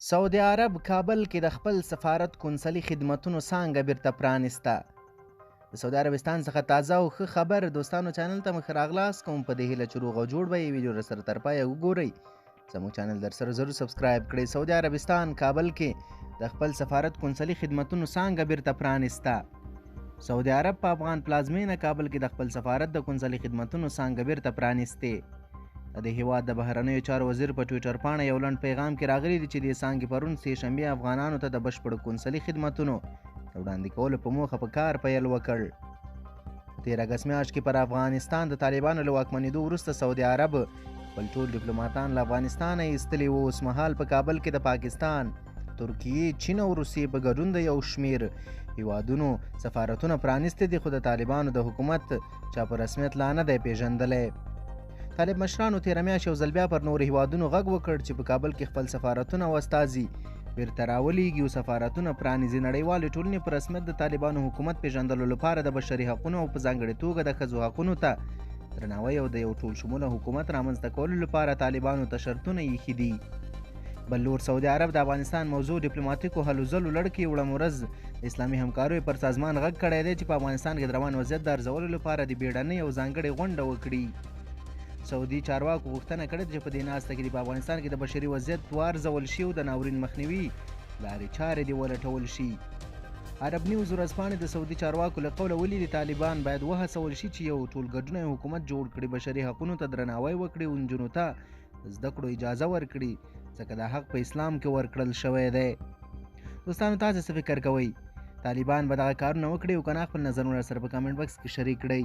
سعودي عرب کابل کې د خپل سفارت کونسلي خدمتونو څانګه بیرته پرانیسته. د سعودي عربستان څخه تازه او ښه خبر. دوستانو، چینل ته مو ښه راغلاست کوم، په دې هیله چې روغ او جوړ به یې. ویډیو درسره تر پایه وګورئ، زموږ چینل درسره ضرور subscribe کړئ. سعودي عربستان کابل کې د خپل سفارت کونسلي خدمتونو څانګه بیرته پرانیسته. سعودي عرب په افغان پلازمینه کابل کې د خپل سفارت د کونسلي خدمتونو څانګه بیرته پرانیستې. د هیواد د بهرنیو چارو وزیر په ټویټر پاڼه یو لنډ پیغام کې راغلي دي چې دې څانګې پرون سې شنبې افغانانو ته د بشپړو کونسلي خدمتونو د وړاندې کولو په موخه په کار پیل وکړ. په تېر اګست میاشت کې پر افغانستان د طالبانو له واکمنېدو وروسته سعودي عرب خپل ټول ډیپلوماټان له افغانستانه ایستلي وو. اوسمهال په کابل کې د پاکستان، ترکیې، چین او روسیې په ګډون د یو شمیر هیوادونو سفارتونه پرانیستي دي، خو د طالبانو د حکومت چا په رسمیت لا نه دی پیژندلی. طالب مشرانو تېره میاشت یو ځل بیا پر نورو هیوادونو غږ وکړ چې په کابل کې خپل سفارتونه او استازي بیرته راولیږي او سفارتونه پرانیزي. نړیوالې ټولنې په رسمیت د طالبانو حکومت پیژندلو لپاره د بشري حقونو او په ځانګړې توګه د ښځو حقونو ته درناوی او د یو ټول شموله حکومت رامنځته کولو لپاره طالبانو ته شرطونه ایښي دي. بل لور سعودي عرب د افغانستان موضوع ډیپلوماټیکو هلو ځلو لړ کې وړم ورځ د اسلامي همکاریو پر سازمان غږ کړی دی چې په افغانستان کې د روان وضعیت د ارزولو لپاره د بیړنۍ او ځانګړې غونډه وکړي. سعودي چارواکو غوښتنه کړې چې په دې ناسته کې په افغانستان کې د بشري وضعیت وارزول شي او د ناورین مخنیوي لارې چارې دې ولټول شي. عرب نیوز ورځپاڼې د سعودي چارواکو له قوله ویلي، طالبان باید وهڅول شي چې یو ټولګډونی حکومت جوړ کړي، بشري حقونو ته درناوی وکړي او نجونو ته زده کړو اجازه ورکړي، ځکه دا حق په اسلام کې ورکړل شوی دی. دوستانو، تاسو څه فکر کوئ؟ طالبان به دغه کارونه وکړي او که نه؟ خپل نظرونه سره په comment box کې شریک کړئ.